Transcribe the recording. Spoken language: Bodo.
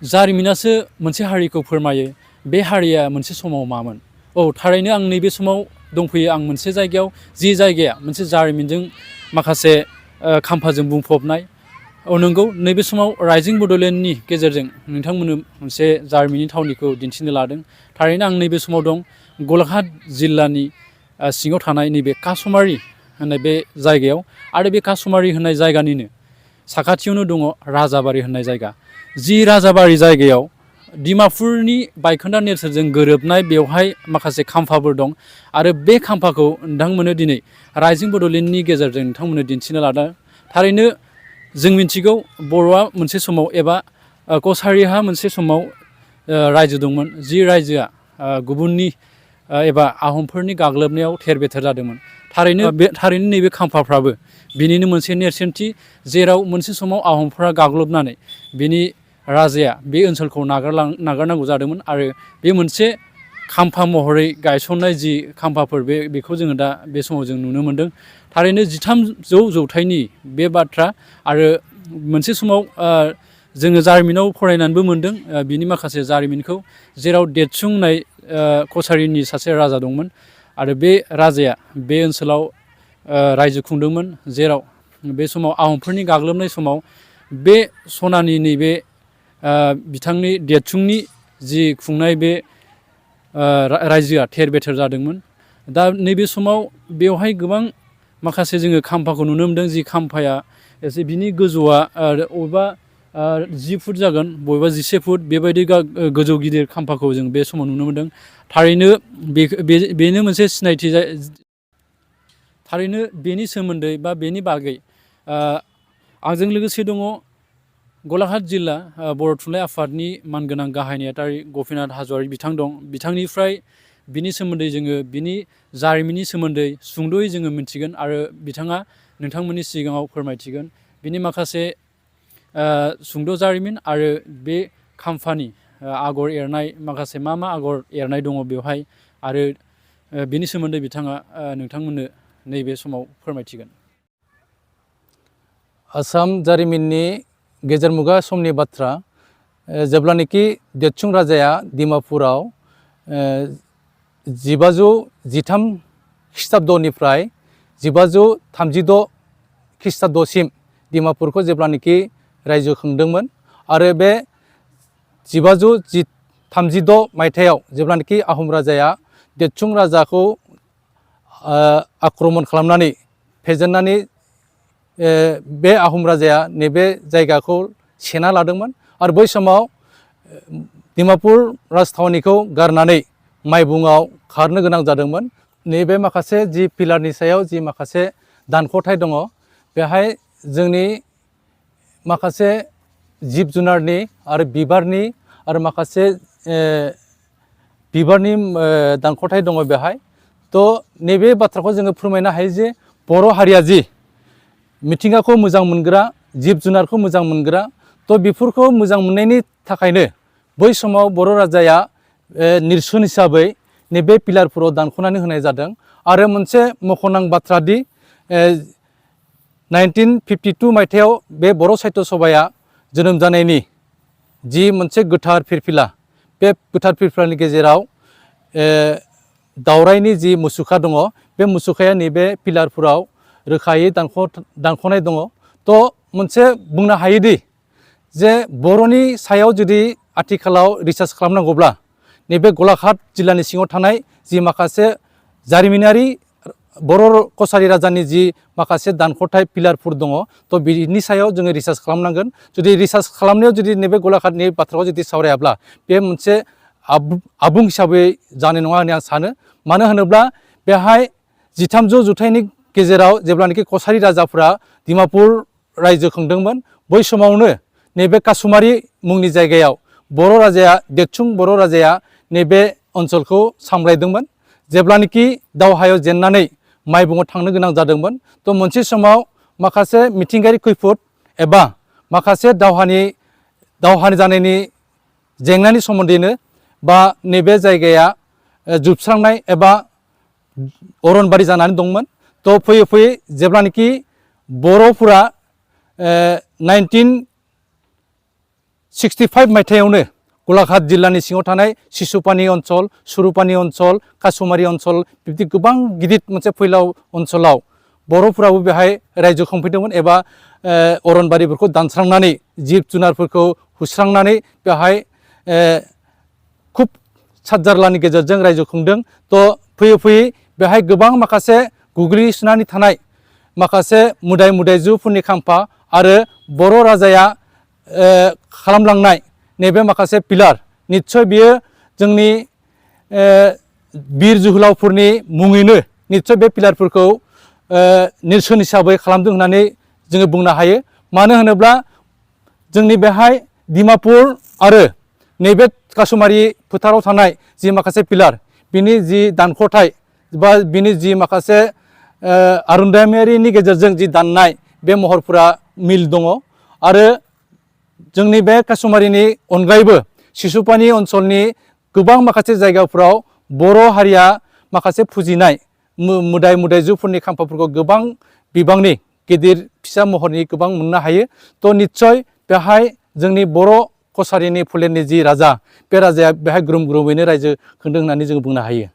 जारिमिनासो मोनसे हारिखौ फोरमायो बे हारिया मोनसे समाव मामोन। थारैनो आं नैबे समाव दंफैयो आं मोनसे जायगायाव जि जायगाया मोनसे जारिमिनजों माखासे खाम्फाजों बुंफबनाय। नंगौ नैबे समाव राइजिं बड'लेण्डनि गेजेरजों नोंथांमोननो मोनसे जारिमिननि थावनिखौ दिन्थिनो लादों। थारैनो आं नैबे समाव दं गलाघाट जिल्लानि सिङाव थानाय नैबे कासमारि होननाय बे जायगायाव आरो बे कासमारि होननाय जायगानिनो साखाथियावनो दङ राजाबारि होननाय जायगा। जि राजाबारि जायगायाव डिमापुरनि बायखोन्दा नेरसोनजों गोरोबनाय बेवहाय माखासे खाम्फाफोर दं आरो बे खाम्फाखौ नोंथांमोननो दिनै राइजिं बड'लेण्डनि गेजेरजों नोंथांमोननो दिन्थिनो लादों। थारैनो जों मिथिगौ बर'आ मोनसे समाव एबा कसारिहा मोनसे समाव रायजो दंमोन जि रायजोआ गुबुननि एबा आहमफोरनि गाग्लोबनायाव थेर बेथेर जादोंमोन। थारैनो नैबे खाम्फाफ्राबो बिनिनो मोनसे नेरसोनथि जेराव मोनसे समाव आहमफोरा गाग्लोबनानै बिनि राजाया बे ओनसोलखौ नागारनांगौ जादोंमोन आरो बे मोनसे खाम्फा महरै गायसननाय जि खाम्फाफोर बेखौ जोङो दा बे समाव जों नुनो मोन्दों। थारैनो 1300 जौथाइनि बे बाथ्रा आरो मोनसे समाव जोङो जारिमिनाव फरायनानैबो मोन्दों बिनि माखासे जारिमिनखौ जेराव देदसुं होननाय कसारिनि सासे राजा दंमोन आरो बे राजाया बे ओनसोलाव रायजो खुंदोंमोन जेराव बे समाव आहमफोरनि गाग्लोबनाय समाव बे सनानि नैबे बिथांनि देदसुंनि जि खुंनाय बे रायजोआ थेर बेथेर जादोंमोन। दा नैबे समाव बेवहाय गोबां माखासे जोङो खाम्फाखौ नुनो मोनदों जि खाम्फाया एसे बिनि गोजौआ बबेबा 10 फुट जागोन बबेबा 11 फुट बेबायदि गोजौ गिदिर खाम्फाखौ जों बे समाव नुनो मोन्दों। थारैनो बेनो मोनसे सिनायथि। थारैनो बेनि सोमोन्दै बा बेनि बागै आंजों लोगोसे दङ गलाघाट जिल्ला बर' थुनलाइ आफादनि मानगोनां गाहाय नेहाथारि गपिनाथ हाज'वारि बिथां दं। बिथांनिफ्राय बिनि सोमोन्दै जोङो बिनि जारिमिननि सोमोन्दै सुंद'यै जोङो मिन्थिगोन आरो बिथाङा नोंथांमोननि सिगाङाव फोरमायथिगोन बिनि माखासे सुंद' जारिमिन आरो बे खाम्फानि आगर एरनाय माखासे मा आगर एरनाय दङ बेवहाय आरो बिनि सोमोन्दै बिथाङा नोंथांमोननो नैबे समाव फोरमायथिगोन। आसाम जारिमिननि गेजेर मुगा समनि बाथ्रा जेब्लानोखि देदसुं राजाया डिमापुराव 1513 खृष्टाब्दनिफ्राय 1536 खृष्टाब्दसिम डिमापुरखौ जेब्लानोखि रायजो खुंदोंमोन आरो बे 1536 मायथाइयाव जेब्लानोखि आहम राजाया देदसुं राजाखौ आक्रमन खालामनानै फेजेननानै बे आहम राजाया नैबे जायगाखौ सेना लादोंमोन आरो बै समाव डिमापुर राजथावनिखौ गारनानै माइबुङाव खारनो गोनां जादोंमोन। नैबे माखासे जि पिलारनि सायाव जि माखासे दानख'थाय दङ बेहाय जोंनि माखासे जिब जुनारनि आरो बिबारनि आरो माखासे बिबारनि दानख'थाय दङ बेहाय। नैबे बाथ्राखौ जोङो फोरमायनो हायो जे बर' हारिया जि मिथिंगाखौ मोजां मोनग्रा जिब जुनारखौ मोजां मोनग्रा बेफोरखौ मोजां मोननायनि थाखायनो बै समाव बर' राजाया नेरसोन हिसाबै नैबे पिलारफोराव दानख'नानै होनाय जादों। आरो मोनसे मख'नां बाथ्रा दि 1952 मायथाइयाव बे बर' साहित्य सभाया जोनोम जानायनि जि मोनसे गोथार फिरफिला बे गोथार फिरफिलानि गेजेराव दावरायनि जि मुसुखा दङ बे मुसुखाया नैबे पिलारफोराव रोखायै दानख'नाय दङ। मोनसे बुंनो हायोदि जे बर'नि सायाव जुदि आथिखालाव रिसार्च खालामनांगौब्ला नैबे गलाघाट जिल्लानि सिङाव थानाय जि माखासे जारिमिनारि बर' कसारि राजानि जि माखासे दानख'थाय पिलारफोर दङ बिनि सायाव जोङो रिसार्च खालामनांगोन। जुदि रिसार्च खालामनायाव जुदि नैबे गलाघाटनि बाथ्राखौ जुदि सावरायाब्ला बे मोनसे आबुं हिसाबै जानाय नङा होननानै आं सानो। मानो होनोब्ला बेहाय 1300 जौथाइनि गेजेराव जेब्लानोखि कसारि राजाफ्रा डिमापुर रायजो खुंदोंमोन बै समावनो नैबे कासमारि मुंनि जायगायाव बर' राजाया देदसुं बर' राजाया नैबे ओनसोलखौ सामलायदोंमोन। जेब्लानोखि दावहायाव जेननानै माइबुङाव थांनो गोनां जादोंमोन मोनसे समाव माखासे मिथिंगायारि खैफोद एबा माखासे दावहानि जानायनि जेंनानि सोमोन्दैनो बा नैबे जायगाया जोबस्रांनाय एबा अरनबारि जानानै दंमोन। फैयै फैयै जेब्लानोखि बर'फोरा 65 मायथाइयावनो गलाघाट जिल्लानि सिङाव थानाय सिसुपानि ओनसोल, सुरुपानि ओनसोल, कासुमारि ओनसोल बिब्दि गोबां गिदिर मोनसे फैलाव ओनसोलाव बर'फोराबो बेहाय रायजो खुंफैदोंमोन एबा अरनबारिफोरखौ दानस्रांनानै जिब जुनारफोरखौ हुस्रांनानै बेहाय खुब सातजारलानि गेजेरजों रायजो खुंदों। तो फैयै फैयै बेहाय गोबां माखासे गोग्लैसोनानै थानाय माखासे मोदाय मोदायजोफोरनि खाम्फा आरो बर' राजाया खालामलांनाय नैबे माखासे पिलार निस्सय बियो जोंनि बिर जोहोलावफोरनि मुङैनो निस्सय बे पिलारफोरखौ नेरसोन हिसाबै खालामदों होननानै जोङो बुंनो हायो। मानो होनोब्ला जोंनि बेहाय डिमापुर आरो नैबे कासुमारि फोथाराव थानाय जि माखासे पिलार बिनि जि दानख'थाय बा बिनि जि माखासे आरोंदामियारिनि गेजेरजों जि दाननाय बे महरफोरा मिल दङ आरो जोंनि बे कासुमारिनि अनगायैबो सिसुपानि ओनसोलनि गोबां माखासे जायगाफोराव बर' हारिया माखासे फुजिनाय मोदाय मोदायजोफोरनि खाम्फाफोरखौ गोबां बिबांनि गिदिर फिसा महरनि गोबां मोननो हायो। तो निस्सय बेहाय जोंनि बर' कसारिनि फोलेरनि जि राजा बे राजाया बेहाय ग्रोम ग्रोमैनो रायजो खुंदों होननानै जों बुंनो हायो।